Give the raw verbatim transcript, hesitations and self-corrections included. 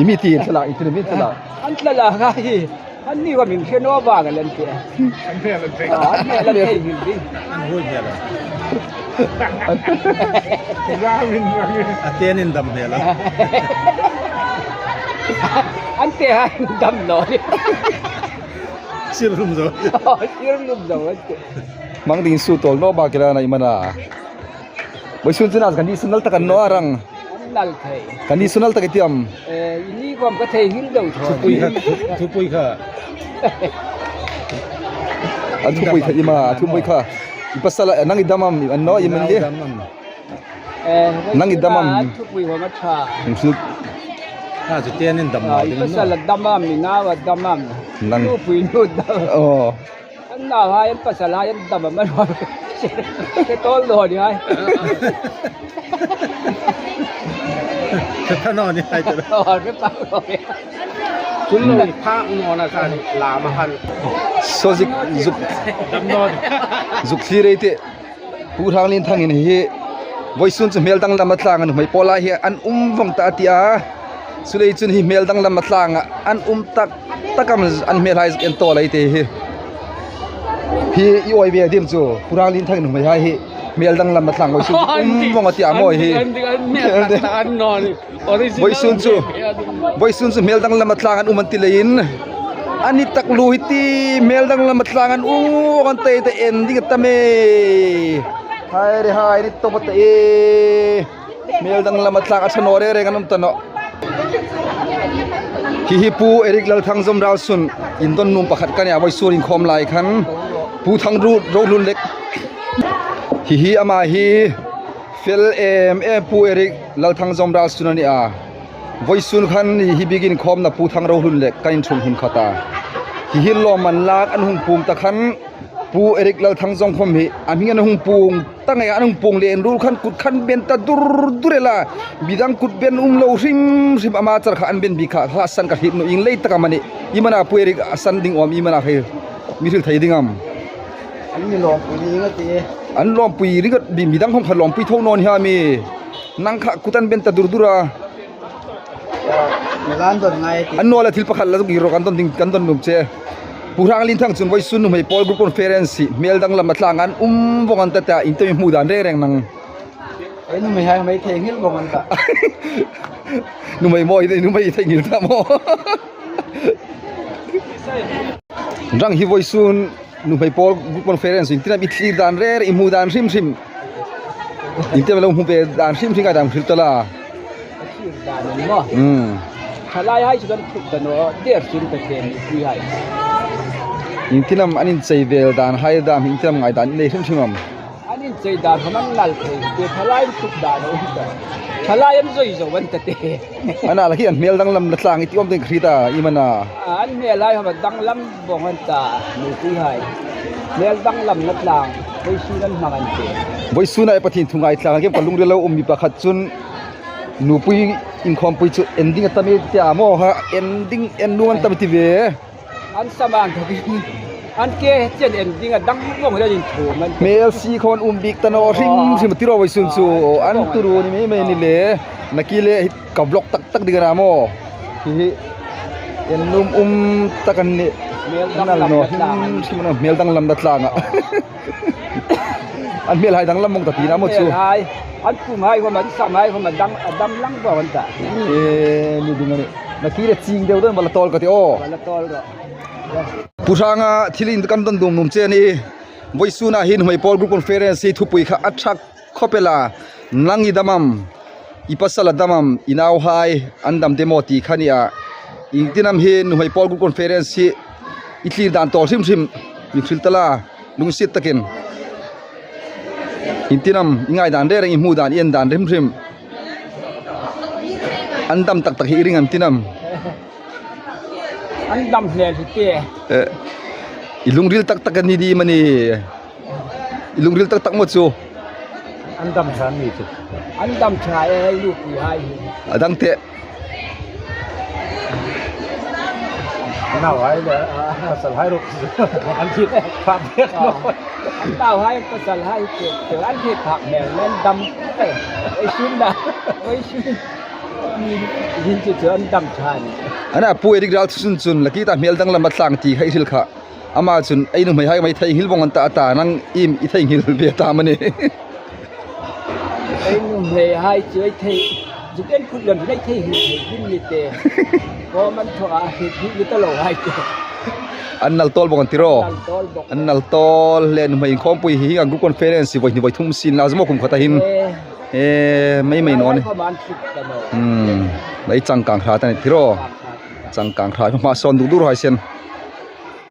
I mi ti thlalak, i ti mi thlalak. An thlalak a hi. An ni wa min hre naw ba ka lan ti. An hre lan thei. Ah, an hre lan thei him ding. An hui hre lan. An te an indam hre lan. An te an dam naw ni. Sir lum zo. Oh, sir lum zo an ti. Mang ding su tol naw ba ki la na i mana. Vawisun chun a kan ni sunal tak an naw a rang. An nal thei. Kan ni sunal tak i ti am. Eh, i ni khom ka thei hil deu thaw. Thupui kha, thu-, thupui kha. A thupui kha i ma, a thupui kha. I pasal a nang i dam am, an naw i man le. Dam am. Eh, nang i dam am. A thupui khom a ṭha. Thupui. A chu te an indam naw ding an naw. I pasal a dam am, i nau a dam am. Nang. Thupui nu dam. Oh. An nauhai, an pasalhai an dam am a ni. Ka tawl naw ni hai. Ka tawl naw ni hai ta. Oh, ka tawl naw ni. Chun lo phak naw na khan, la ma khan. Saw zuk, zuk. Dam naw ni. Zuk thli rei te. Pu Hranglinthangin hi vawisun chu hmel danglam a tlanga nuhmei pawl a hi an um vong ta a ti a. Chuleiin chun hi hmel danglam a tlanga an um tak tak am, an hmelhai zuk en tawl ei ti hi. Hi i awi ve dim chu, Pu Hranglinthangin nuhmeihai hi hmel danglam a tlanga vawisun um vong a ti a maw hi. An, an, an hmel tak tak an naw ni. Vawisun chu, vawisun chu hmel danglam a tlanga an um an ti leiin. An ni tak lu hi ti hmel danglam a tlanga an um an ti ti en ding a tam e. Hai re hai, ni tawp ta e. Hmel danglam a tlanga a ṭha naw reng reng an um ta nawh. Hi hi Pu Eric Lalthangzom Ralsun indawn nuom pakhat ka nih a, vawisun inkhawm lai khan Pu Thangru Rohlunlek. Hi hi ama hi fel em em Pu Eric Lalthangzom Ralsun a nih a. Vawisun khan hi biekin inkhawmna Pu Thang Rohlunlek kan inṭhung hun khat a. Hi hi lawmman lak an hung puong ta khan Pu Eric Lalthangzom khom hi a hming an hung puong ta ngei a, an hung puong leh an ruol khan kut khan ben ta dur dur el a. Midang kut ben um lo hrim hrim, ama char kha an ben bik kha, kha san ka hriet naw, ieng lei tak am a nih. I mana Pu Eric a san ding awm i mana kha mi hril thei ding am. An mi lawmpui ring a ti. An lawmpui ring a ti, midang khom kha lawmpui tho naw ni ha mi. Nang kha kut an ben ta dur dur a. An naw la thil pakhat la zuk i ro kan dawn ding, kan dawn nuom che. Pu Hranglinthang chun vawisun nuhmei pawl group conference hi hmel danglam a tlanga an um vong an ta ta, ieng tin am i hmu dan reng reng nang. Ei nuhmeihai hmel theinghil vong an ta. Nuhmei maw, ei nuhmei theinghil ta maw. Rang hi vawisun nuhmei pawl group conference ieng tin am i thlir dan reng reng, i hmu dan hrim hrim. Ieng tin am lo hmu ve dan hrim hrim ka dam hril ta la. Thlir dan maw. Hmm. Thalaihai chu kan thuk ta naw, der sin ta ken ni hai. Ieng tin am an inchei vel dan hai dam, ieng tin am ngai dan nei hrim hrim am. An inchei dan khom an nal thei te, thalai an thuk dan a um ta. Thalai an zoi zo an ta te. Ana la hi an hmel danglam a tlanga i ti awm ding hri ta i mana. A, an hmelhai khom a danglam vong an ta, nuhmeihai. Hmel danglam a tlanga vawisun an hmang an ti. Vawisun a Pathien thu ngaithlak a kem ka lungrila um mi pakhat chun nupui inkhawmpui chu en ding a tam e ti a maw ha, en ding en nuom an tam ti ve. An saman thawk in. An ke chen en ding a dang vong le in thu man. Hmel si khom an um bik ta naw hrim hrim ti ro vawisun chu. An turu ni mei mei ni le. Nakie le ka vlog tak tak ding a na maw. Hi hi. En nuom um tak an nih. Hmel danglam a tlanga. Hrim hrim an hmel danglam a tlanga. An hmelhai danglam vong ta ti na maw chu. Hmelhai. An pumhai khom, an samhai khom a dang, a dam lang vong an ta. E, ni ding a nih. Nakie le ching deu deu ma la tawl ka ti aw. Ma la tawl ro. Pu Hranga thil in kan dawn dum nuom che a nih. Vawisun a hin nuhmei pawl group conference hi thupui kha a ṭha khawp el a. Nang i dam am, i pasal a dam am, i nauhai an dam de maw ti kha a nih a. Ieng tin am hin nuhmei pawl group conference hi i thlir dan tawl hrim hrim, mi hril ta la, lungsiet takin. Ieng tin am i ngai dan reng reng, i hmu dan, i en dan hrim hrim. An dam tak tak hi i ring am tin am. An dam hle hi te. Eh, i lungril tak tak a ni di am a ni. I lungril tak tak maw chu. An dam ṭha ni chu. An dam ṭha e, ei nupuihai hi. A dang te. Nauhai le, a, pasalhai ruok. An thi phak bek naw. An nauhai pasalhai te, te an thi phak hmel, an dam. Ei sun da. Ei sun. Hin chu chu an dam ṭha a nih. Ana pu Eric Ralthusun chun la ki ta hmel danglam a tlang ti kha i hril kha. Ama chun ei nuhmeihai ma theinghil vawng an ta a ta, nang iem i theinghil ve ta am a ni? Ei nuhmeihai chu ei thei, zuk en phut lem ei theinghil thei hin ni te. Ko man thaw a hi hi ni ta lo hai te. An nal tawl bawk an tiro. Nal tawl bawk. An nal tawl le nuhmei inkhawmpui hi a group conference voi hni voi thum sin la zmo kum khata hin. Eh. Eh, mei mei naw ni. Ko man thut ta naw. Hmm. Lei changkang hra ta ni tiro. Changkang hra hma sawn dur dur hai sien.